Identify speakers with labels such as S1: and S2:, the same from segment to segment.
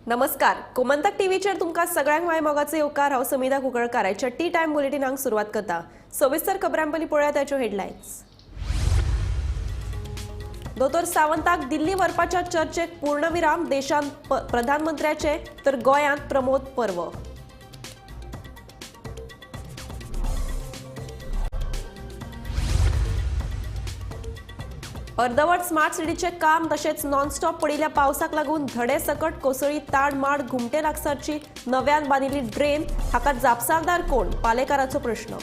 S1: नमस्कार, गोमंतक टीव्हीचेर तुमकां सगळ्यांक माय मोगाचो येवकार. हांव समिधा कुंकळकार. आयच्या टी टायम बुलेटिनाक सुरवात करता. सविस्तर खबरां पयलीं पळोवया ताच्यो हेडलायन्स. दोतोर सावंताक दिल्ली व्हरपाच्या चर्चेक पूर्णविराम. देशांत प्रधानमंत्र्याचे तर गोंयांत प्रमोद पर्व. अर्दवट स्मार्ट सिटीचे काम तशेंच नॉनस्टॉप पडिल्ल्या पावसाक लागून धडे सकट कोसळी ताडमाड घुमटे लागसारची नव्यान बांदिल्ली ड्रेन, हाका जापसालदार कोण? पालेकाराचो प्रश्न.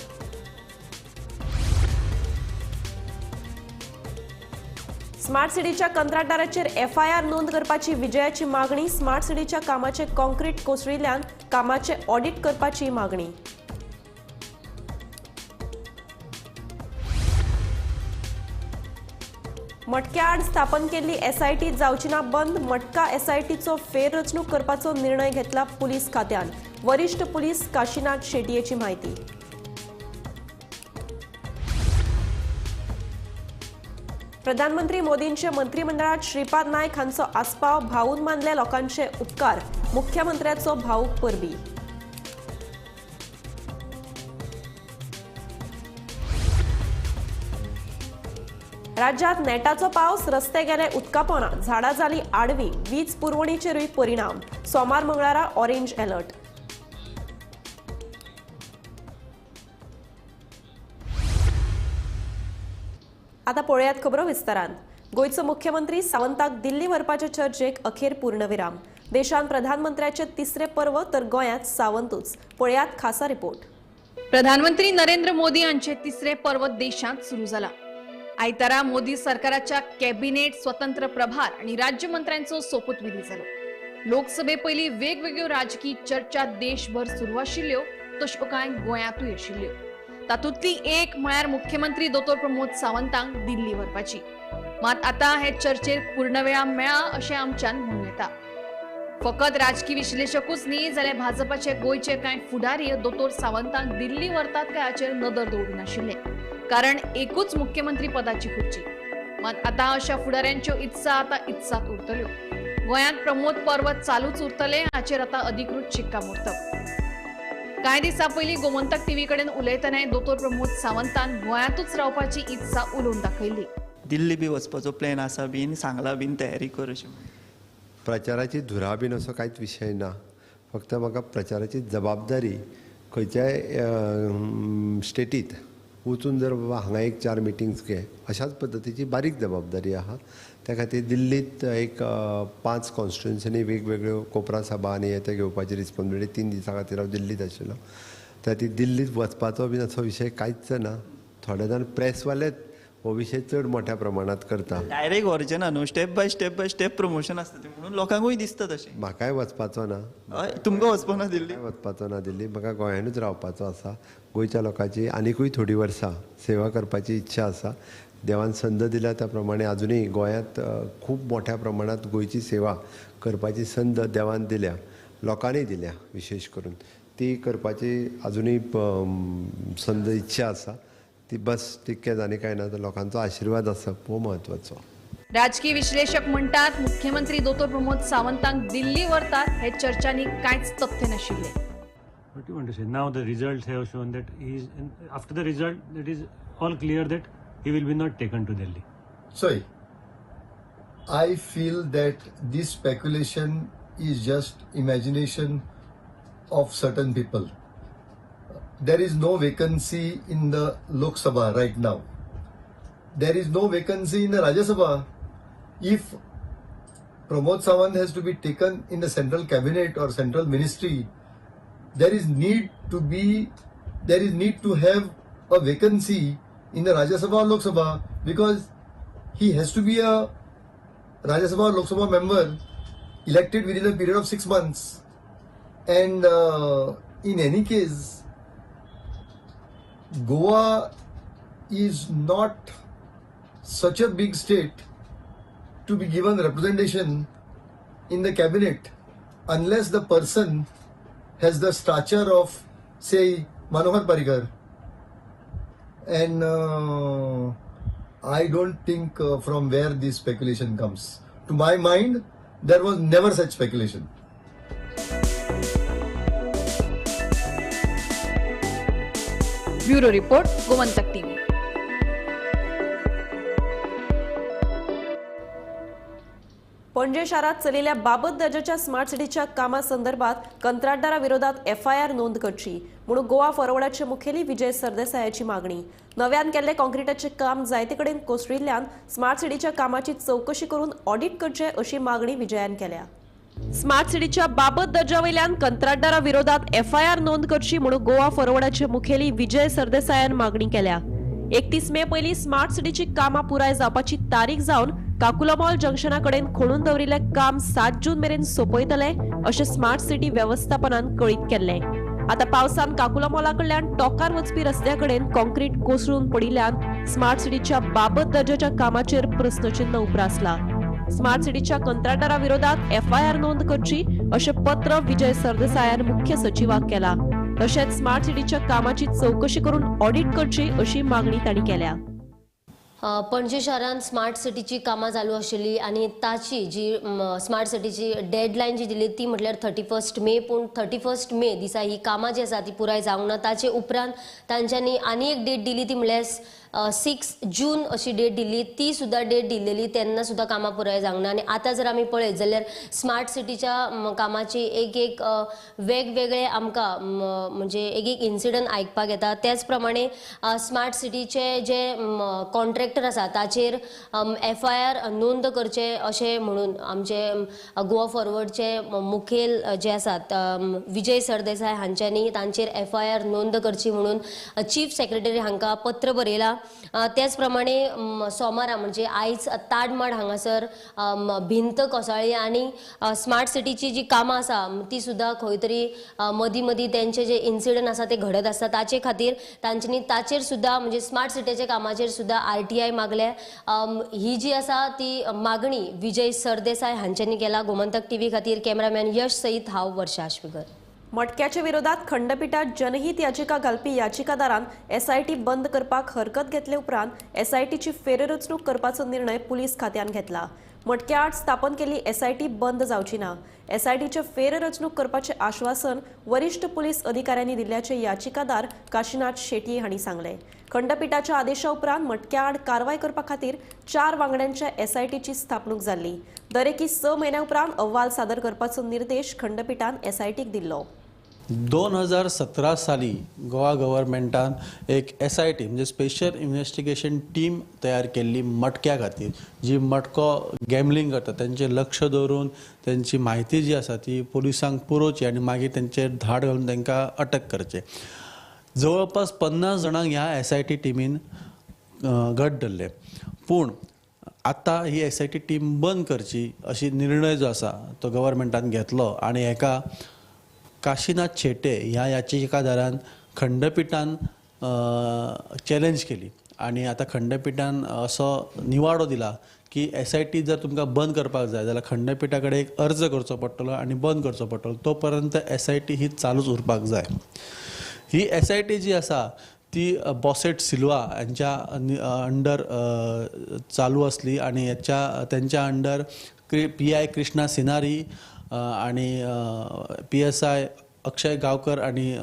S1: स्मार्ट सिटीच्या कंत्राटदाराचेर एफआयआर नोंद करपाची विजयाची मागणी. स्मार्ट सिटीच्या कामाचे कॉन्क्रीट कोसळिल्ल्यान कामाचे ऑडिट करपाची मागणी. मटक्या आड स्थापन केल्ली एसआयटी जावची ना बंद. मटका एसआयटीचो फेररचणूक करपाचो निर्णय घेतला पुलीस खात्यान. वरिष्ठ पुलीस काशीनाथ शेटयेची म्हायती. प्रधानमंत्री मोदींचे मंत्रिमंडळात श्रीपाद नायक हांचो आस्पाव. भाऊन मानले लोकांचे उपकार. मुख्यमंत्र्याचो भाऊक परबी. राज्यात नेटाचो पावस, रस्ते गेले उदकापोना, झाडां जाली आडवी, वीज पुरवणीचेरूय परिणाम. सोमार मंगळारा ऑरेंज अलर्ट. आता पळयात खबरो विस्तारान. गोंयचो मुख्यमंत्री सावंताक दिल्ली व्हरपाचे चर्चेक अखेर पूर्णविराम. देशांत प्रधानमंत्र्याचे तिसरे पर्व तर गोंयांत सावंतूच. पळयात खासा रिपोर्ट.
S2: प्रधानमंत्री नरेंद्र मोदी हांचे तिसरे पर्व देशांत सुरू जाला. आयतारा मोदी सरकाराच्या कॅबिनेट स्वतंत्र प्रभार आणि राज्यमंत्र्यांचो सोपूतविधी जालो. लोकसभे पयलीं वेगवेगळ्यो राजकी चर्चा देशभर सुरू आशिल्ल्यो, तश्यो कांय गोंयांतूय आशिल्ल्यो. तातूंतली एक म्हळ्यार मुख्यमंत्री दोतोर प्रमोद सावंतांक दिल्ली व्हरपाची. मात आतां हे चर्चेर पूर्णवेळा मेळ्ळा अशें आमच्यान म्हणूं येता. फकत राजकी विश्लेशकूच न्ही जाल्यार भाजपाचे गोंयचे कांय फुडारी दोतोर सावंतांक दिल्ली व्हरतात काय हाचेर नदर दवरून आशिल्ले, कारण एकूच मुख्यमंत्री पदाची खुर्ची. मात आतां अशा फुडाऱ्यांच्यो इत्सा आतां इत्सात उरतल्यो. गोंयांत प्रमोद पर्व चालूच उरतले हाचेर आतां अधिकृत शिक्कामोर्तब. कांय दिसां पयलीं गोमंतक टीव्ही कडेन उलयतनाय दोतोर प्रमोद सावंतान गोंयांतूच रावपाची इत्सा उलोवन दाखयल्ली.
S3: दिल्ली बी वचपाचो प्लॅन आसा बीन सांगला बीन तयारी कर अशें.
S4: प्रचाराची धुरा बीन असो कांयच विशय ना. फक्त म्हाका प्रचाराची जबाबदारी खंयच्याय स्टेटीत वचून जर बाबा हांगा एक 4 मिटिंग्स घे अशाच पद्दतीची बारीक जबाबदारी आहा. त्या खातीर दिल्लीत एक 5 कॉन्स्टिट्युन्सीनी वेगवेगळ्यो कोपरा सभा आनी हे ते घेवपाची रिस्पॉन्सिबिलिटी 3 दिसां खातीर हांव दिल्लीत आशिल्लो. त्या खातीर दिल्लीत वचपाचो बीन असो विशय कांयच ना. थोडे जाण प्रेसवालेच हो विशय चड मोठ्या प्रमाणात करता.
S3: डायरेक्ट व्हरचें ना न्हू, step by step by step promotion आसता तें, म्हणून लोकांकूय दिसता तशें.
S4: म्हाकाय वचपाचो ना.
S3: तुमकां वचपाक ना दिल्ली?
S4: वचपाचो ना दिल्ली. म्हाका गोंयानूच रावपाचो आसा. गोंयच्या लोकांची आनिकूय थोडी वर्सां सेवा करपाची इच्छा आसा. देवान संद दिल्या त्या प्रमाणे आजुनूय गोंयांत खूब मोठ्या प्रमाणात गोंयची सेवा करपाची संद देवान दिल्या, लोकांनी दिल्या, विशेश करून ती करपाची आजुनूय संद इच्छा आसा. ती बस तितकेंच आनी कांय ना. तर लोकांचो आशिर्वाद आसप हो म्हत्वाचो.
S2: राजकी विश्लेशक म्हणटात मुख्यमंत्री दोतोर प्रमोद सावंतांक दिल्ली व्हरतात हे चर्चांनी कांयच तथ्य नाशिल्लें.
S5: What you want to say? Now the results have shown that he is, after the result, it is all clear that he will be not taken to Delhi.
S6: Sorry, I feel that this speculation is just imagination of certain people. There is no vacancy in the Lok Sabha right now. There is no vacancy in the Rajya Sabha. If Pramod Sawant has to be taken in the central cabinet or central ministry, there is need to have a vacancy in the Rajya Sabha or Lok Sabha, because he has to be a Rajya Sabha or Lok Sabha member elected within a period of 6 months. And in any case, Goa is not such a big state to be given representation in the cabinet unless the person has the stature of, say, Manohar Parrikar. And I don't think from where this speculation comes. To my mind, there was never such speculation.
S2: Bureau report, Gomantak TV.
S1: Panaji शारात चलिल्ल्या बाबत दर्जाच्या smart सिटीच्या कामा संदर्भात कंत्राटदारा विरोधात FIR नोंद करची म्हणून गोवा फॉरवर्डाचे मुखेली विजय सरदेसायाची मागणी. नव्यान केल्ले कॉन्क्रिटाचे काम जायते कडेन कोसळिल्ल्यान स्मार्ट सिटीच्या कामाची चवकशी करून ऑडिट करचे अशी मागणी विजयान केल्या. स्मार्ट सिटीच्या बाबत दर्जा वयल्यान कंत्राटदारा विरोधात एफआयआर नोंद करची म्हणून गोवा फॉरवर्डाचे मुखेली विजय सरदेसायान मागणी केल्या. 31 मे पयलीं स्मार्ट सिटीची कामां पुराय जावपाची तारीख जावन काकुला मॉल जंक्शना कडेन खोणून दवरिल्लें काम 7 जून मेरेन सोंपयतले अशें स्मार्ट सिटी वेवस्थापनान कळीत केल्लें. आतां पावसान काकुला मॉला कडल्यान टोकार वचपी रस्त्या कडेन कॉन्क्रीट कोसळून पडिल्ल्यान स्मार्ट सिटीच्या बाबत दर्जाच्या कामाचेर प्रस्नचिन्न उप्रासला. स्मार्ट सिटीच्या कंत्राटदारा विरोधात एफआयआर नोंद करची अशें पत्र विजय सरदेसायान मुख्य सचिवाक केला. तशेंच स्मार्ट सिटीच्या कामाची चवकशी करून ऑडिट करची अशी मागणी तांणी केल्या.
S7: पणजे शारांत स्मार्ट सिटीची कामां चालू आशिल्ली आनी ताची जी स्मार्ट सिटीची डेडलायन जी दिली ती म्हटल्यार 31 मे. पूण 31 मे दिसा ही कामां जी आसा ती पुराय जावंक ना. ताचे उपरांत तांच्यांनी आनी एक डेट दिली ती म्हळ्यार 6 जून अशी डेट दिली. ती सुद्दां डेट दिलेली तेन्ना सुद्दां कामां पुराय जावंक ना. आनी आतां जर आमी पळयत जाल्यार स्मार्ट सिटीच्या कामाची एक एक वेगवेगळे आमकां म्हणजे एक एक इन्सिडंट आयकपाक येता. त्याच प्रमाणे स्मार्ट सिटीचे जे कॉन्ट्रॅक्टर आसा ताचेर एफआयआर नोंद करचे अशें म्हणून आमचे गोवा फॉरवर्डचे मुखेल जे आसात विजय सरदेसाय हांच्यांनी तांचेर एफआयआर नोंद करची म्हणून चीफ सेक्रेटरी हांकां पत्र बरयलां. त्याच प्रमाणे सोमारा म्हणजे आयज ताडमाड हांगासर भिंत कोसळ्ळी आनी स्मार्ट सिटीची जी कामां आसा ती सुद्दां खंय तरी मदीं मदीं तेंचे जे इन्सिडंट आसा ते घडत आसता. ताचे खातीर तांच्यांनी ताचेर सुद्दां म्हणजे स्मार्ट सिटीच्या कामाचेर सुद्दां आरटीआय मागल्या. ही जी आसा ती मागणी विजय सरदेसाय हांच्यांनी केला. गोमंतक टीव्ही खातीर कॅमेरामॅन यश सहित हांव वर्षा आश्वेकर.
S1: मटक्याच्या विरोधात खंडपीठात जनहित याचिका घालपी याचिकादारान एसआयटी बंद करपाक हरकत घेतले उपरांत एसआयटीची फेररचणूक करपाचो निर्णय पुलीस खात्यान घेतला. मटक्या आड स्थापन केल्ली एसआयटी बंद जावची ना. एसआयटीचे फेररचणूक करपाचें आश्वासन वरिष्ठ पुलीस अधिकाऱ्यांनी दिल्ल्याचे याचिकादार काशीनाथ शेटये हांणी सांगलें. खंडपीठाच्या आदेशा उपरांत मटक्या आड कारवाय करपा खातीर 4 वांगड्यांच्या एसआयटीची स्थापणूक जाल्ली. दरेकी 6 म्हयन्या उपरांत अहवाल सादर करपाचो निर्देश खंडपीठान एसआयटीक दिल्लो.
S8: 2017 साली गोवा गव्हर्मेंटान एक SIT म्हणजे स्पेशल इन्व्हेस्टिगेशन टीम तयार केल्ली मटक्या खातीर, जी मटको गॅमलिंग करता तेंचेर लक्ष दवरून तेंची म्हायती जी आसा ती पुलिसांक पुरोवची आनी मागीर तेंचेर धाड घालून तांकां अटक करचे. जवळपास 50 जाणांक ह्या SIT टिमीन घट धरले. पूण आतां ही SIT team बंद करची अशी निर्णय जो आसा तो गव्हर्मेंटान घेतलो आनी हेका काशीनाथ शेटे ह्या याचिकादारान खंडपीठान चॅलेंज केली आनी आतां खंडपीठान असो निवाडो दिला की SIT जर तुमकां बंद करपाक जाय जाल्यार खंडपीठा कडेन एक अर्ज करचो पडटलो आनी बंद करचो पडटलो. तो पर्यंत SIT ही चालूच उरपाक जाय. ही SIT जी आसा ती बॉसेट सिल्वा हांच्या अंडर चालू आसली आनी हेच्या तेंच्या अंडर PI Krishna Sinari आणि PSI Akshay Gaonkar आणि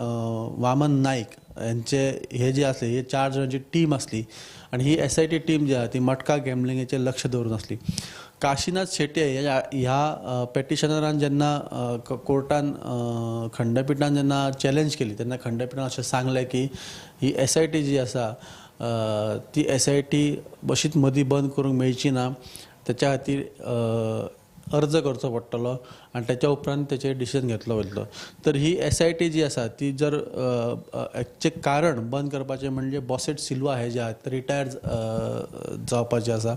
S8: वामन नाईक यांचे हे जे आसले हे 4 जाणांची टीम आसली आनी ही SIT team जी आसा ती मटका गॅमलिंगेचेर लक्ष दवरून आसली. काशीनाथ शेटे ह्या पेटिशनरान जेन्ना कोर्टान खंडपीठान जेन्ना चॅलेंज केली तेन्ना खंडपीठान अशें सांगलें की ही SIT जी आसा ती SIT अशीच मदीं बंद करूंक मेळची ना, तेच्या खातीर अर्ज करचो पडटलो आनी तेच्या उपरांत तेचेर डिसिजन घेतलो वयतलो. तर ही SIT जी आसा ती जर हेचें कारण बंद करपाचें म्हणजे बॉसेट सिल्वा हे जे आहात ते रिटायर जावपाचे आसा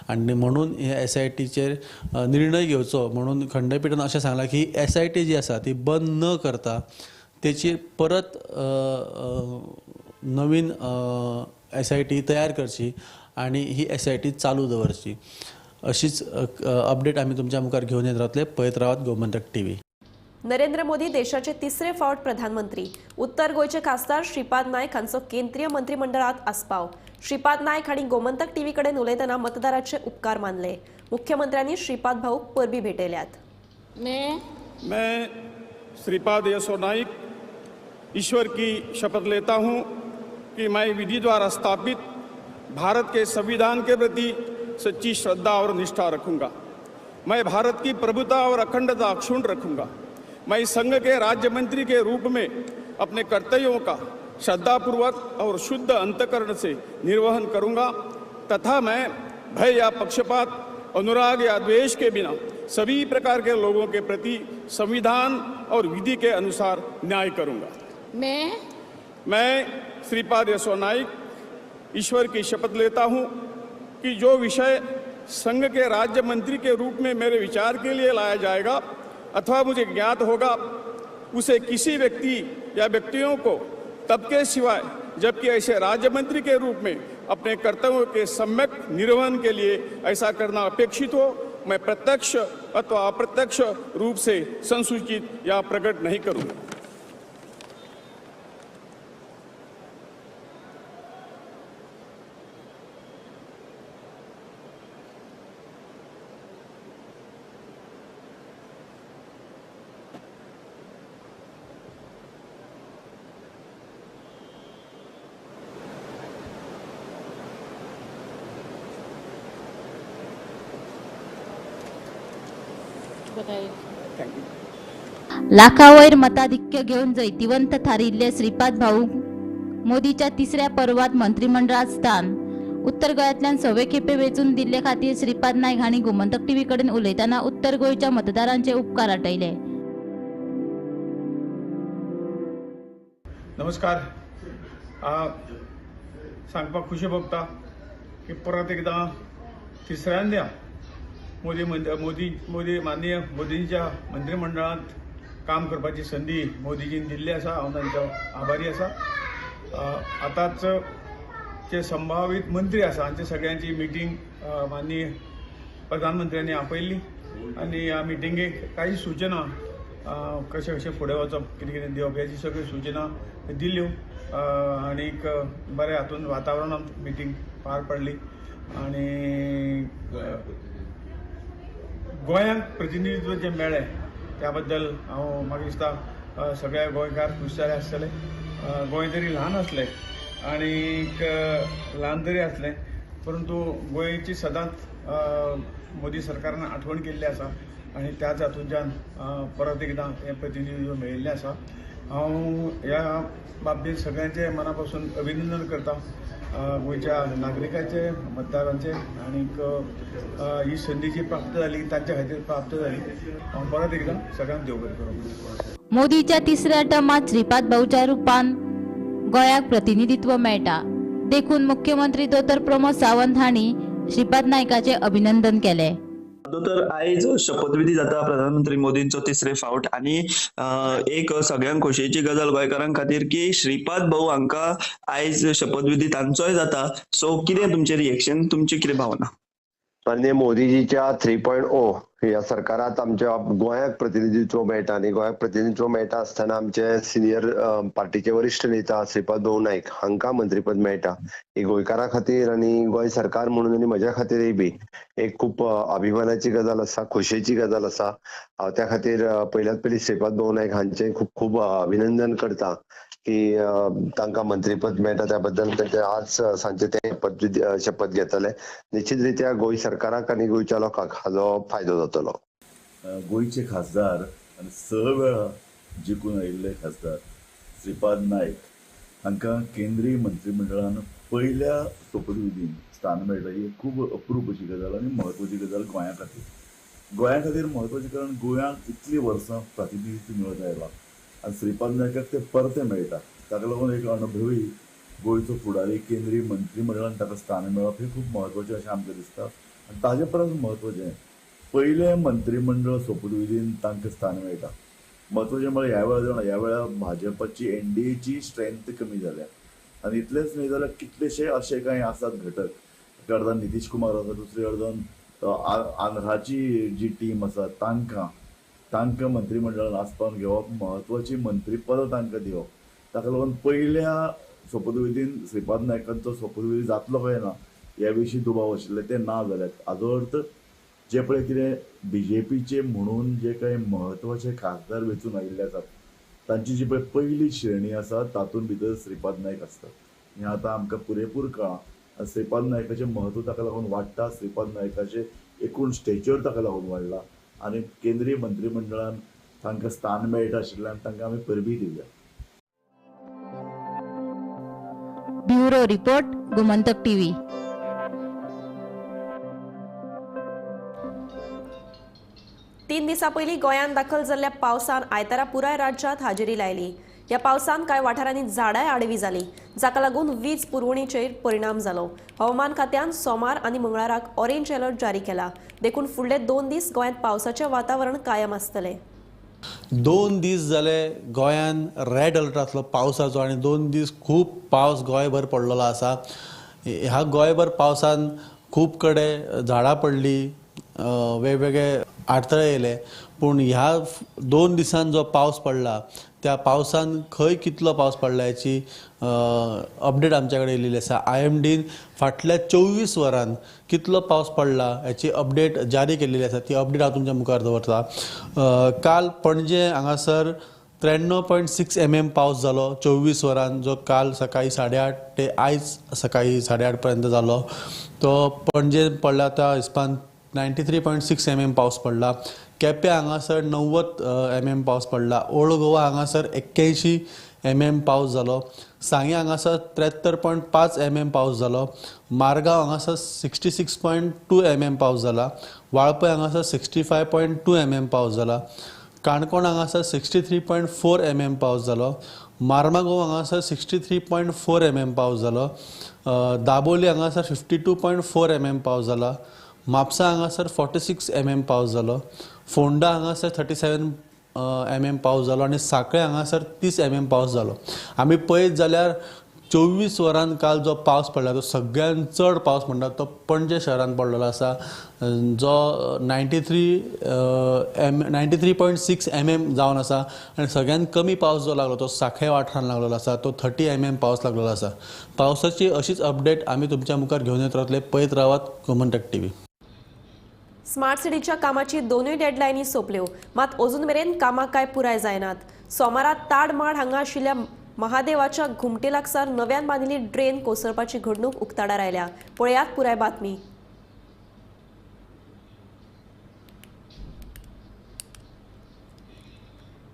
S8: आनी म्हणून हे SITचेर निर्णय घेवचो म्हणून खंडपीठान अशें सांगलां की SIT जी आसा ती बंद न करता तेची परत नवीन SIT तयार करची आनी ही SIT चालू दवरची. अशीच अपडेट आमी तुमच्या मुखार घेवन येत रावतले. पळयत रावात गोमंतक टीव्ही.
S1: नरेंद्र मोदी देशाचे तिसरे फावट प्रधानमंत्री. उत्तर गोंयचे खासदार श्रीपाद नायक हांचो केंद्रीय मंत्रिमंडळात आस्पाव. श्रीपाद नायक हांणी गोमंतक टीव्ही कडेन उलयतना मतदाराचे उपकार मानले. मुख्यमंत्र्यांनी श्रीपाद भाऊक परबी भेटयल्यात.
S9: मैं श्रीपाद यशो नाइक ईश्वर की शपथ लेता हूँ कि मैं विधि द्वारा स्थापित भारत के संविधान के प्रति सच्ची श्रद्धा और निष्ठा रखूंगा। मैं भारत की प्रभुता और अखंडता अक्षुण्ण रखूंगा। मैं संघ के राज्य मंत्री के रूप में अपने कर्तव्यों का श्रद्धापूर्वक और शुद्ध अंतकरण से निर्वहन करूंगा तथा मैं भय या पक्षपात, अनुराग या द्वेष के बिना सभी प्रकार के लोगों के प्रति संविधान और विधि के अनुसार न्याय करूंगा। मैं श्रीपाद यसो नाइक ईश्वर की शपथ लेता हूं कि जो विषय संघ के राज्य मंत्री के रूप में मेरे विचार के लिए लाया जाएगा अथवा मुझे ज्ञात होगा, उसे किसी व्यक्ति या व्यक्तियों को तब के सिवाय जबकि ऐसे राज्य मंत्री के रूप में अपने कर्तव्यों के सम्यक निर्वहन के लिए ऐसा करना अपेक्षित हो, मैं प्रत्यक्ष अथवा अप्रत्यक्ष रूप से संसूचित या प्रकट नहीं करूँगा।
S10: लाखावयर मताधिक्य घेवन जैतिवंत थारिल्ले श्रीपाद भाऊ मोदीच्या तिसऱ्या पर्वात मंत्रिमंडळात स्थान. उत्तर गोंयांतल्यान सवे खेपे वेंचून दिल्ले खातीर श्रीपाद नायक हांणी गोमंतक टीव्ही कडेन उलयतना उत्तर गोंयच्या मतदारांचे उपकार आटयले.
S9: नमस्कार. सांगपाक खुशी भोगता की परत एकदां तिसऱ्यांदा मोदी मोदी मोदी माननीय मोदींच्या मंत्रिमंडळांत काम करपाची संदी मोदीजीन दिल्ली आसा. हांव तांचो आभारी आसा. आतांच जे संभावीत मंत्री आसा हांचे सगळ्यांची मिटींग माननीय प्रधानमंत्र्यांनी आपयल्ली आनी ह्या मिटिंगेक काही सूचना कशें कशें फुडें वचप, कितें कितें दिवप ह्याची सगळ्यो सूचना दिल्यो आनीक बरें हातून वातावरणांत मिटींग पार पडली आनी गोंयांक प्रतिनिधित्व जें मेळ्ळें त्या बद्दल हांव म्हाका दिसता सगळे गोंयकार खूश जाले आसतले. गोंय तरी ल्हान आसलें आनीक ल्हान तरी आसलें परंतु गोंयची सदांच मोदी सरकारान आठवण केल्ली आसा आनी त्याच हातूंतल्यान परत एकदां हें प्रतिनिधित्व मेळिल्लें आसा. हांव ह्या बाबतींत सगळ्यांचें मना पासून अभिनंदन करता, गोंयच्या नागरिकांचे, मतदारांचे आनीक ही संदी जी प्राप्त जाली तांच्या खातीर प्राप्त जाली. हांव परत एकदां सगळ्यांक देव बरें करूं.
S10: मोदीच्या तिसऱ्या टर्मात श्रीपाद भाऊच्या रूपान गोंयाक प्रतिनिधित्व मेळटा देखून मुख्यमंत्री दोतोर प्रमोद सावंत हांणी श्रीपाद नायकाचे अभिनंदन केले.
S3: दोतोर, आयज शपथविधी जाता प्रधानमंत्री मोदींचो तिसरे फावट आनी एक सगळ्यांक खोशयेची गजाल गोंयकारां खातीर की श्रीपाद भाऊ हांकां आयज शपथविधी तांचोय जाता. सो कितें तुमचें रिएक्शन, तुमची कितें भावना?
S4: माननीय मोदीजीच्या 3.0 ह्या सरकारात आमच्या गोंयाक प्रतिनिधित्व मेळटा आनी गोंयाक प्रतिनिधित्व मेळटा आसतना आमचे सिनियर पार्टीचे वरिश्ठ नेता श्रीपाद भाऊ नायक हांकां मंत्रीपद मेळटा. ही गोंयकारां खातीर आनी गोंय सरकार म्हणून आनी म्हज्या खातीरय बी एक खूब अभिमानाची गजाल आसा, खोशयेची गजाल आसा. हांव त्या खातीर पयल्यात पयलीं श्रीपाद भाऊ नायक हांचें खूब खूब अभिनंदन करता की तांकां मंत्रीपद मेळटा त्या बद्दल तांचे आज सांजचे ते शपथ घेतले. निश्चित रित्या गोंय सरकाराक आनी गोंयच्या लोकांक हाजो फायदो जातलो.
S11: गोंयचे खासदार आनी 6 वेळा जिखून आयिल्ले खासदार श्रीपाद नायक हांकां केंद्रीय मंत्रिमंडळान पयल्या सोपतविधीन स्थान मेळटा ही खूब अप्रूप अशी गजाल आनी म्हत्वाची गजाल गोंया खातीर. गोंया खातीर म्हत्वाची कारण गोंयांक इतलीं वर्सां प्रतिनिधित्व मेळत आयलां आनी श्रीपाद नायकाक तें परतें मेळटा. ताका लागून एक अणभवी गोंयचो फुडारी केंद्रीय मंत्रिमंडळान ताका स्थान मेळप हें खूब म्हत्वाचें अशें आमकां दिसता. आनी ताजे परस म्हत्वाचें पयलें मंत्रिमंडळ सोपतविधीन तांकां स्थान मेळटा. म्हत्वाचें म्हळ्यार ह्या वेळार ह्या वेळार भाजपाची एनडीएची स्ट्रेंथ कमी जाल्या आनी इतलेंच न्हय जाल्यार कितलेशे अशे कांय आसात घटक, एका अर्दान नितीश कुमार आसा, दुसरे अर्दान आंध्राची जी टीम आसा तांकां तांकां मंत्रिमंडळान आसपावन घेवप, म्हत्वाची मंत्रीपदां तांकां दिवप. ताका लागून पयल्या सोपतविधीन श्रीपाद नायकांचो सोपतविधी जातलो काय ना ह्या विशीं दुबाव आशिल्ले, ते ना जाल्यात. हाजो अर्थ जे पळय कितें बीजेपीचे म्हणून जे कांय म्हत्वाचे खासदार वेंचून आयिल्ले आसात तांची जी पळय पयली श्रेणी आसा तातूंत भितर श्रीपाद नायक आसतात. हें आतां आमकां पुरेपूर कळ्ळां. श्रीपाद नायकाचें म्हत्व ताका लागून वाडटा, श्रीपाद नायकाचें एकूण स्टेचर ताका लागून वाडला आनी केंद्रीय मंत्रीमंडळान तांकां स्थान मेळटा आशिल्ल्यान तांकां आमी परबी दिवया.
S10: Bureau report, Gomantak TV.
S1: 3 दिसां पयलीं गोंयांत दाखल जाल्ल्या पावसान आयतारा पुराय राज्यांत हाजेरी लायली. ह्या पावसान कांय वाठारांनी झाडांय आडवी जाली, जाका लागून वीज पुरवणेचेर परिणाम जालो. हवामान खात्यान सोमार आनी मंगळाराक ऑरेंज अलर्ट जारी केला. देखून फुडले 2 दीस गोंयांत पावसाचें वातावरण कायम आसतलें.
S8: 2 दीस जाले गोंयान रेड अलर्ट आसलो पावसाचो आनी 2 दीस खूब पावस गोंयभर पडलेलो आसा. ह्या गोंयभर पावसान खूब कडेन झाडां पडली, वेगवेगळे आडथळे येयले, पूण ह्या 2 दिसान जो पावस पडला त्या पावसान खंय कितलो पावस पडला हेची अपडेट आमच्या कडेन येयलेली आसा. IMDन फाटल्या 24 वरान कितलो पावस पडला हेची अपडेट जारी केलेली आसा. ती अपडेट हांव तुमच्या मुखार दवरता. काल पणजे हांगासर 93.6 mm पावस जालो 24 वरान, जो काल सकाळी 8:30 ते आयज सकाळी 8:30 पर्यंत जालो. तो पणजे पडला त्या हिसपान 93.6 mm पावस पडला. केप्यां हांगासर 90 mm पावस पडला. ओल्ड गोवा हांगासर 81 mm पावस जालो. सांगे हांगासर 73.5 mm पावस जालो. मारगांव हांगासर 66.2 mm पावस जाला. वाळपय हांगासर 65.2 mm पावस जाला. काणकोण हांगासर 63.4 mm पावस जालो. मार्मागोव हांगासर 63.4 mm पावस जालो. दाबोली हांगासर 52.4 mm पावस जाला. म्हापसा हांगासर 46 mm पावस जालो. फोंडा हांगासर 37 mm पावस जालो आनी सांखळे हांगासर 30 mm पावस जालो. आमी पळयत जाल्यार 24 वरान काल जो पावस पडला तो सगळ्यात चड पावस म्हणटा तो पणजे शहरान पडलेलो आसा, जो 93.6 mm जावन आसा. आनी सगळ्यात कमी पावस जो लागलो तो सांखळे वाठारान लागलेलो आसा, तो 30 mm पावस लागलेलो आसा. पावसाची अशीच अपडेट आमी तुमच्या मुखार घेवन येत रावतले. पळयत रावात गोमंतक टीव्ही.
S1: स्मार्ट सिटीच्या कामाची 2 डेडलायनी सोंपल्यो, मात अजून मेरेन कामां कांय पुराय जायनात. सोमारा ताडमाड हांगा आशिल्ल्या महादेवाच्या घुमटे लागसार नव्यान बांदिल्ली ड्रेन कोसळपाची घडणूक उक्ताडार आयल्या. पळयात पुराय बातमी.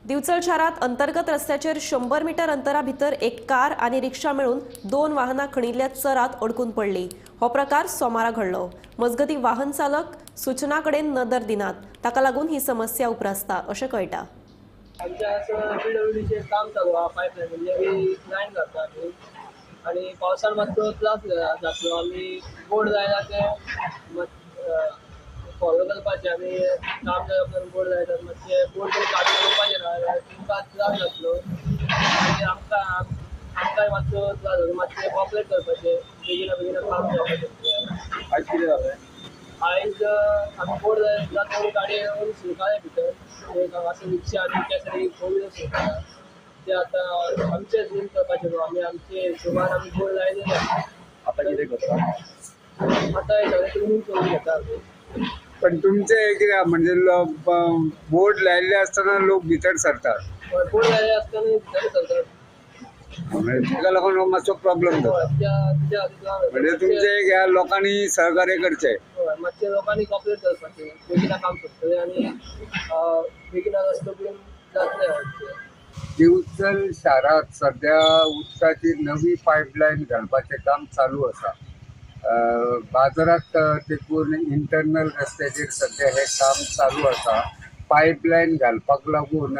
S1: दिवचल शारात अंतर्गत रस्त्याचेर 100 मीटर अंतरा भितर एक कार आनी रिक्षा मेळून 2 वाहनां खणिल्ल्या चरात अडकून पडली. हो प्रकार सोमारा घडलो. मजगती वाहन चालक सूचना कडेन नदर दिनात, ताका लागून ही समस्या उप्रासता अशें कळटा.
S12: आमच्या असं PWDचेर काम चालू आहा, पायपलायन म्हणजे आमी लायन घालता आमी, आनी पावसान मातसो त्रास जातलो. आमी बोर्ड लायला ते फॉलो करपाचें, आमी काम जाल्या उपरांत बोर्ड लायतात मातशें बोर्ड काडून रोवपाचें ना जाल्यार तुमकां त्रास जातलो आनी आमकांय मातसो त्रास जातलो. मातशें कॉपरेट करपाचें, बेगिना बेगिना काम जावपाचें.
S9: आयज कितें जालें?
S12: आयज आमी बोर्ड जाता गाडी येवन सुरकाले भितर एक हांगासर रिक्षा आनी त्या सायडीक फोर व्हिलर सुरकाला. ते आतां आमचेच बीन करपाचें न्हू, आमी आमचे हिशोबान आमी बोर्ड लायलेले.
S9: आतां कितें करता?
S12: आतां हे सगळें क्लिनींग करून घेता आमी.
S13: पण तुमचे कितें म्हणजे बोर्ड लायिल्ले आसतना लोक भितर सरतात?
S12: बोर्ड लायिल्ले आसतना भितर सरतात,
S13: ताका लागून हो मातसो प्रॉब्लम जाता. म्हणजे तुमचे ह्या लोकांनी सहकार्य करचें,
S12: मातशें लोकांनी कॉपरेट करपाचें, बेगिना काम सोंपतलें आनी बेगिना रस्तो बीन जातले.
S13: दिवचल शारांत सद्या उदकाची नवी पायपलायन घालपाचें काम चालू आसा. बाजाराक तेकून इंटरनल रस्त्याचेर सद्या हें काम चालू आसा. पायपलायन घालपाक लागून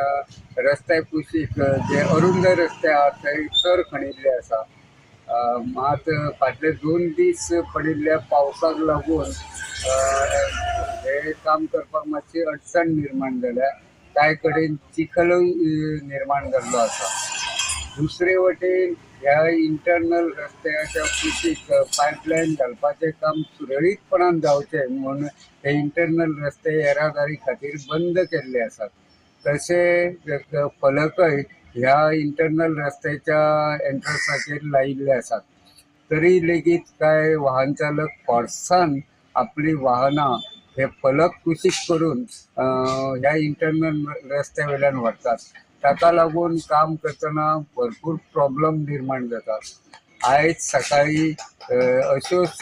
S13: रस्त्या कुशीक जे अरुंद रस्ते आहात ते चर खणिल्ले आसा. मात फाटले 2 दीस पडिल्ल्या पावसाक लागून हे काम करपाक मातशी अडचण निर्माण जाल्या. कांय कडेन चिखलूय निर्माण जाल्लो आसा. दुसरे वटेन ह्या इंटरनल रस्त्याच्या कुशीक पायपलायन घालपाचें काम सुरळीतपणान जावचें म्हूण हे इंटरनल रस्ते येरादारी खातीर बंद केल्ले आसात. तशें फलकय ह्या इंटरनल रस्त्याच्या एंट्रन्साचेर लायिल्ले आसात. तरी लेगीत कांय वाहन चालक फोर्सान आपली वाहनां हे फलक कुशीक करून ह्या इंटरनल रस्त्या वयल्यान व्हरतात. ताका लागून काम करतना भरपूर प्रॉब्लम निर्माण जातात. आयज सकाळी अश्योच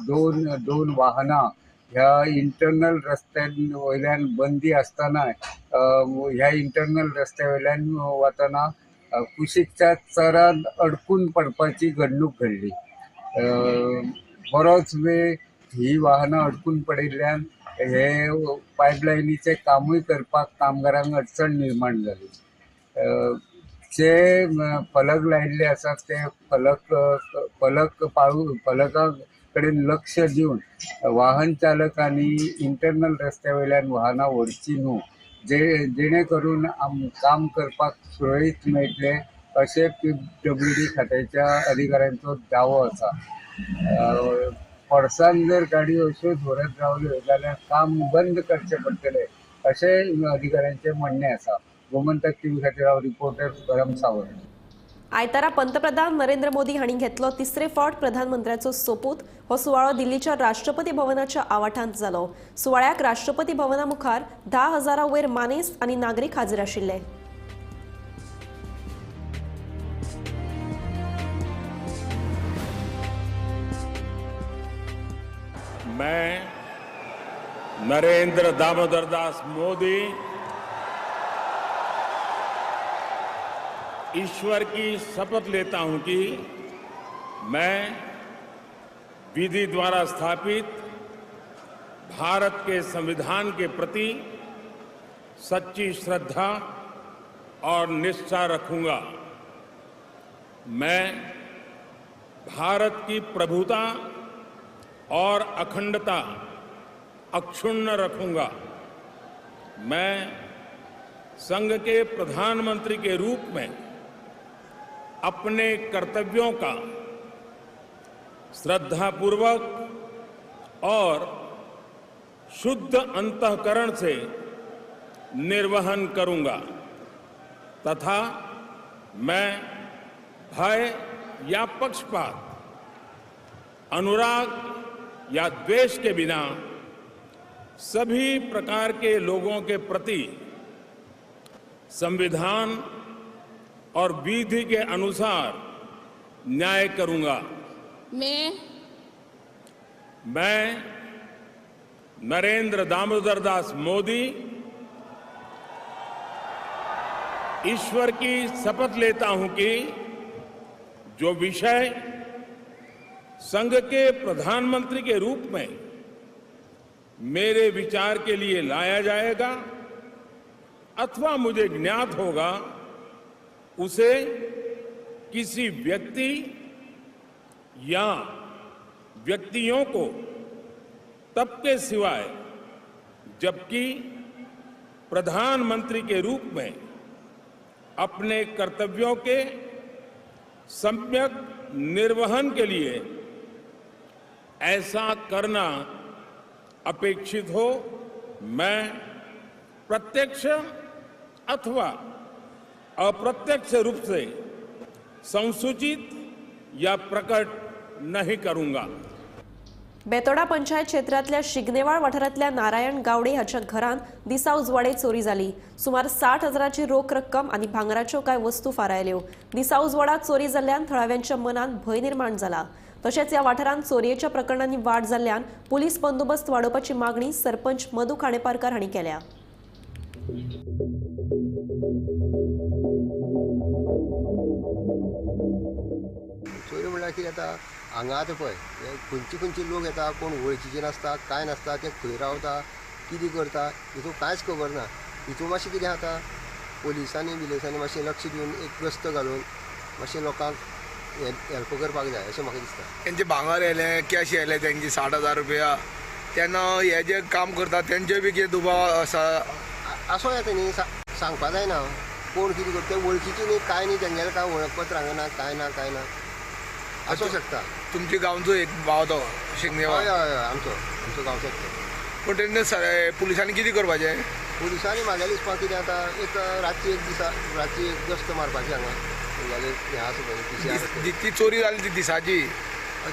S13: दोन वाहनां ह्या इंटरनल रस्त्या वयल्यान बंदी आसतना ह्या इंटरनल रस्त्या वयल्यान वतना कुशीकच्या चरान अडकून पडपाची घडणूक घडली. बरोच वेळ ही वाहनां अडकून पडिल्ल्यान हे पायपलायनीचें कामूय करपाक कामगारांक अडचण निर्माण जाली. जे फलक लायिल्ले आसात ते फलक पाळू फलका कडेन लक्ष दिवन वाहन चालकांनी इंटरनल रस्त्या वयल्यान वाहनां व्हरची न्हू, जेणे करून काम करपाक सुरळीत मेळटलें अशें PWD खात्याच्या अधिकाऱ्यांचो दावो आसा. फोर्सान जर गाडी अश्योच व्हरत रावल्यो जाल्यार काम बंद करचें पडटलें अशें अधिकाऱ्यांचें म्हणणें आसा. गोमंतक टीव्ही खातीर हांव रिपोर्टर तुकाराम सावंत.
S1: आयतारा पंतप्रधान नरेंद्र मोदी हांणी घेतलो तिसरे फावट प्रधानमंत्र्याचो सोपूत. हो सुवाळो दिल्लीच्या राष्ट्रपती भवनाच्या आवाठांत जालो. सुवाळ्याक राष्ट्रपती भवना मुखार 10,000 वयर मानेस्त आनी नागरीक हाजीर आशिल्ले.
S14: मैं नरेंद्र दामोदर दास मोदी ईश्वर की शपथ लेता हूं कि मैं विधि द्वारा स्थापित भारत के संविधान के प्रति सच्ची श्रद्धा और निष्ठा रखूंगा। मैं भारत की प्रभुता और अखंडता अक्षुण्ण रखूंगा। मैं संघ के प्रधानमंत्री के रूप में अपने कर्तव्यों का श्रद्धापूर्वक और शुद्ध अंतःकरण से निर्वहन करूंगा तथा मैं भय या पक्षपात, अनुराग या द्वेष के बिना सभी प्रकार के लोगों के प्रति संविधान और विधि के अनुसार न्याय करूंगा। मैं नरेंद्र दामोदर दास मोदी ईश्वर की शपथ लेता हूं कि जो विषय संघ के प्रधानमंत्री के रूप में मेरे विचार के लिए लाया जाएगा अथवा मुझे ज्ञात होगा, उसे किसी व्यक्ति या व्यक्तियों को तब के सिवाय जबकि प्रधानमंत्री के रूप में अपने कर्तव्यों के सम्यक निर्वहन के लिए ऐसा करना अपेक्षित हो, मैं प्रत्यक्ष अथवा अप्रत्यक्ष रूप से संसूचित या प्रकट नहीं करूंगा।
S1: बेतोडा पंचायत क्षेत्रांतल्या शिगनेवाळ वाठारांतल्या नारायण गावडे हाच्या घरांत दिसा उजवाडे चोरी जाली. सुमार 60,000ची रोख रक्कम आनी भांगराच्यो कांय वस्तू फारायल्यो. दिसा उजवाडात चोरी जाल्ल्यान थळाव्यांच्या मनांत भंय निर्माण जाला. तशेंच ह्या वाठारांत चोरयेच्या प्रकरणांनी वाड जाल्ल्यान पुलीस बंदोबस्त वाडोवपाची मागणी सरपंच मधू खांडेपारकार हांणी केल्या.
S15: चोरी म्हणल्यार कितें जाता, हांगा आतां पळय खंयचे खंयचे लोक येता, कोण वळखीचे नासता, कांय नासता, ते खंय रावता, कितें करता हितून कांयच खबर ना. हितून मातशें कितें जाता, पोलिसांनी बिलिसांनी मातशें लक्ष दिवन एक गस्त घालून मातशें लोकांक हेल्प करपाक जाय अशें म्हाका दिसता.
S16: तेंचे भांगर येयलें, कॅश येयलें तेंची 60,000 रुपया. तेन्ना हे जे काम करता तेंचे बी कितें दुबाव आसा
S15: आसूं येता न्ही, सांगपा जायना कोण कितें करता, ते वळखीची न्ही, कांय न्ही, तेंगेलें कांय वळखपत्र हांगा ना, कांय ना, कांय ना, आसूं शकता.
S16: तुमच्या गांवचो एक भाव तो शिगनेवाळ?
S15: हय हय हय, आमचो आमचो गांवचोच तो.
S16: पूण तेन्ना पुलिसांनी कितें करपाचें?
S15: पुलिसांनी म्हागेलें दिसपा कितें जाता, एक रातची एक दिसा रातची एक गस्त मारपाची हांगा तेंगेलें हें आसा पळय,
S16: ती चोरी जाली ती दिसाची,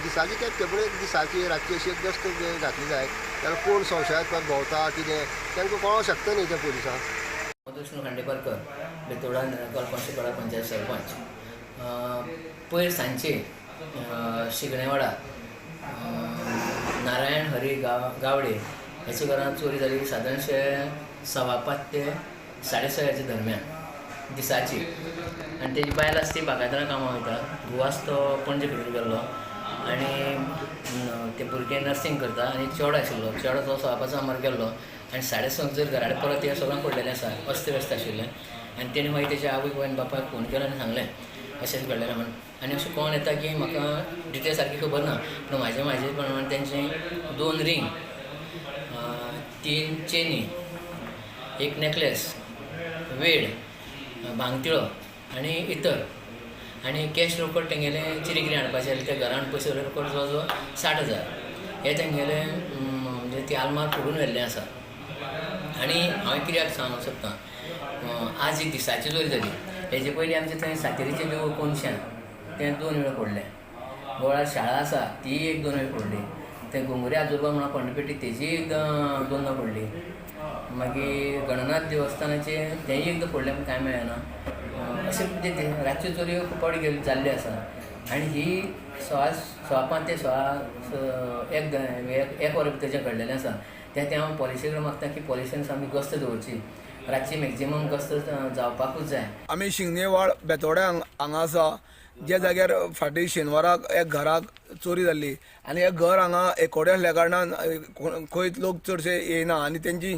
S15: दिसाची तें पूण एक दिसाची रातची अशी एक गस्त घातली जाय जाल्यार कोण संशयात्मक भोंवता कितें तांकां कळोंक शकता न्ही त्या पुलिसांक.
S17: विष्णू खांडेपारकर, बेतोडा काणकोणशें पंचायत सरपंच. पयर सांजचे शिगणेवाडा नारायण हरी गावडे ह्याच्या घरांत चोरी जाली सादारणशे 5:15 ते 6:30 दरम्यान दिसाची. आनी तेजी बायल आसा ती बागायतदारां कामाक वयता, घोव आसा तो पणजे खंय गेल्लो आनी ते भुरगें नर्सिंग करता आनी चेडो आशिल्लो, चेडो तो 5:15 आमर गेल्लो आनी 6:30 जर घरा कडेन परत हें सगळें पडलेलें आसा, अस्तव्यस्त आशिल्लें. आनी तेणी मागीर तेच्या आवयक आनी बापायक फोन केलो आनी सांगलें अशेंच घडलेलें म्हण. आनी अशें कोण येता की म्हाका डिटेल सारकी खबर ना, पूण म्हाजे प्रमाण तेंचे 2 रिंग, 3 चेनी, 1 नेकलेस, वेड, भांगतिळो आनी इतर आनी कॅश रोकड तेंगेले चिरी कितें हाडपाचें जाल्यार त्या घरान पयशे रोकड जवळ जवळ 60,000 हे तेंगेले म्हणजे ती आलमार फोडून व्हेल्लें आसा. आनी हांवें कित्याक सांगूंक सोदतां, आज ही दिसाची चोरी जाली, हेजे पयलीं आमचें थंय सातेरीचें देवूळ कोनशान तें 2 वेळा फोडलें, गोळार शाळा आसा ती एक 2 वेळ फोडली, थंय घुंगुरे आजोबा म्हणून पंडपेटी तेजी एक 2दा फोडली, मागीर गणनाथ देवस्थानाचें तेंय एकदां फोडलें पूण कांय मेळना. अशें म्हणजे रातच्यो चोरयो खूब फावटी जाल्ल्यो आसा. आनी ही 5:15 ते 1:15 वरां भितर जें घडलेलें आसा तें हांव पॉलिसी कडेन मागता की पॉलिसीन आमी गस्त दवरची, रातची मॅक्झिमम गस्त जावपाकूच जाय.
S16: आमी शिंगणेवाड बेतोड्या हांगा आसा, ज्या जाग्यार फाटीं शेनवाराक एक घराक चोरी जाल्ली आनी हे घर हांगा एकोडें आसल्या कारणान खंयच लोक चडशे येयना आनी तेंची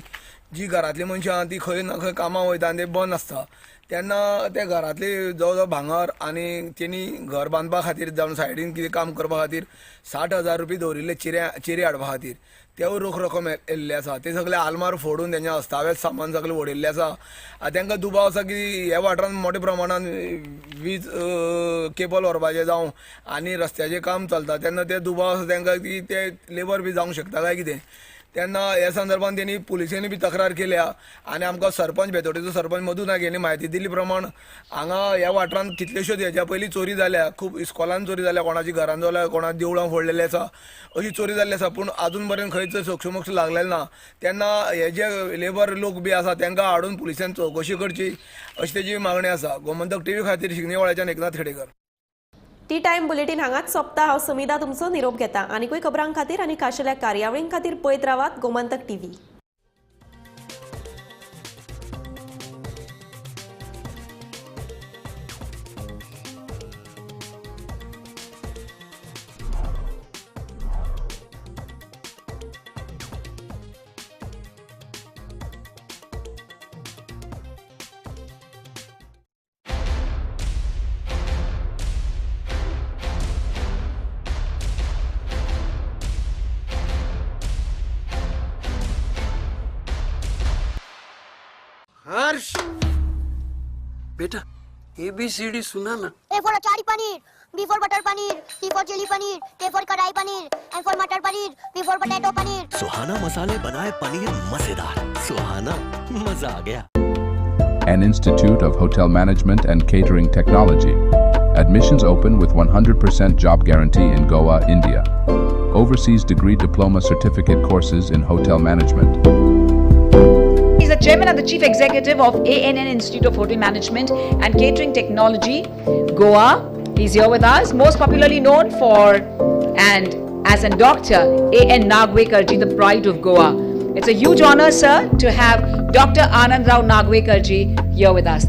S16: जी घरांतली मनशां आहा ती खंय ना खंय कामां वयता आनी ते बंद आसता. तेन्ना त्या घरांतली जवळ जवळ भांगर आनी तेणी घर बांदपा खातीर जावं सायडीन कितें काम करपा खातीर 60,000 रुपया दवरिल्ले चिरे हाडपा खातीर, तेवूय रोख रक्कम येयल्ले आसा. ते सगळे आलमार फोडून तेंच्या अस्ताव्यस्त सामान सगळें वडयल्लें आसा. आतां तांकां दुबाव आसा की ह्या वाठारांत मोठ्या प्रमाणान वीज केबल व्हरपाचें जावं आनी रस्त्याचें काम चलता, तेन्ना ते दुबाव आसा तांकां की ते लेबर बी जावंक शकता काय कितें. तेन्ना ह्या संदर्भान तेणी पुलिसेनी बी तक्रार केल्या आनी आमकां सरपंच बेतोडेचो सरपंच मधू नायक यांनी म्हायती दिल्ली प्रमाण हांगा ह्या वाठारांत कितल्योश्योच हेज्या पयलीं चोरी जाल्या, खूब इस्कॉलान चोरी जाल्या, कोणाची घरान जाल्या, कोणा देवळां फोडलेलीं आसा, अशी चोरी जाल्ली आसा, पूण आजून पर्यंत खंयच सोक्षमोक्ष लागलेलें ना. तेन्ना हे जे लेबर लोक बी आसा तांकां हाडून पुलिसान चवकशी करची अशी तेजी मागणी आसा. गोमंतक टीव्ही खातीर शिंगणेवाड्याच्यान Eknath Khedekar.
S1: Tea time bulletin हांगाच सोंपता. हांव समिदा तुमचो निरोप घेता. आनीकूय खबरां खातीर आनी खाशेल्या कार्यावळीं खातीर पळयत रावात गोमंतक टीव्ही.
S18: हर्ष बेटा ABCD सुना ना.
S19: A for achari paneer, B for butter paneer, C for chilli paneer, K for kadai paneer, M for matar paneer, P for potato paneer.
S20: Suhana मसाले बनाए पनीर मजेदार. सुहाना मजा आ Gaya.
S21: An Institute of Hotel Management and Catering Technology. Admissions open with 100% job guarantee in Goa, India. Overseas degree diploma certificate courses in hotel management.
S22: He's the chairman and the chief executive of ANN Institute of Hotel Management and Catering Technology, Goa. He's here with us, most popularly known for and as a doctor, A.N. Nagwekar ji, the pride of Goa. It's a huge honor, sir, to have Dr. Anand Rao Nagwekar ji here with us.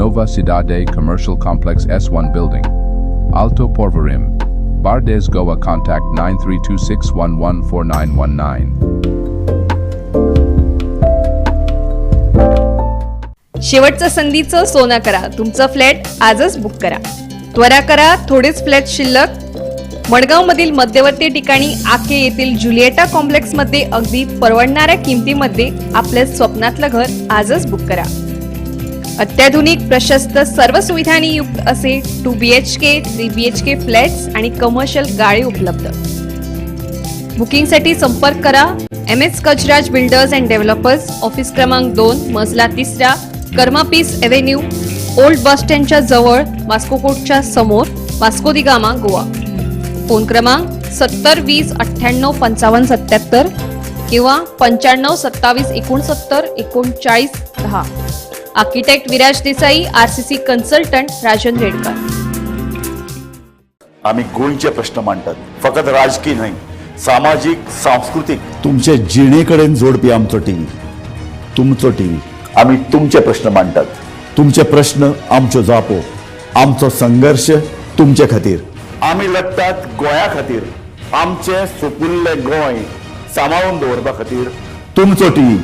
S21: Nova Cidade Commercial Complex S1 Building, Alto Porvorim, Bardes, Goa. Contact 9326114919.
S2: शेवटचं संधीचं सोनं करा, तुमचं flat आजच book करा. त्वरा करा, थोडेच flat शिल्लक. मडगावमधील मध्यवर्ती ठिकाणी आके येथील जुलिएटा कॉम्प्लेक्समध्ये अगदी परवडणाऱ्या किमतीमध्ये आपल्या स्वप्नातलं घर आजच बुक करा. अत्याधुनिक प्रशस्त सर्व सुविधांनी युक्त असे 2 BHK 3 BHK flats आणि कमर्शियल गाळे उपलब्ध. बुकिंगसाठी संपर्क करा MS Gajraj builders and developers, office क्रमांक 2, मजला 3, Karma peace avenue, old bus स्टँडच्या जवळ, वास्को कोर्टच्या समोर, वास्को दी गामा, गोवा. फोन क्रमांक 70 20 98 55 77 किंवा 95 27 69 39 10. Architect Viraj Desai, RCC consultant Rajan Redkar.
S11: आमी गोंयचे प्रश्न मांडटात, फकत राजकी न्हय, सामाजीक, सांस्कृतीक, तुमचे जिणे कडेन जोडपी आमचो टीव्ही, तुमचो टीव्ही. आमी तुमचे प्रश्न मांडटात, तुमचे प्रश्न आमच्यो जापो, आमचो संघर्श तुमचे खातीर. आमी लढटात गोंया खातीर, आमचें सुपुल्लें गोंय सांबाळून दवरपा खातीर. तुमचो टीव्ही,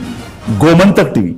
S11: गोमंतक टीव्ही.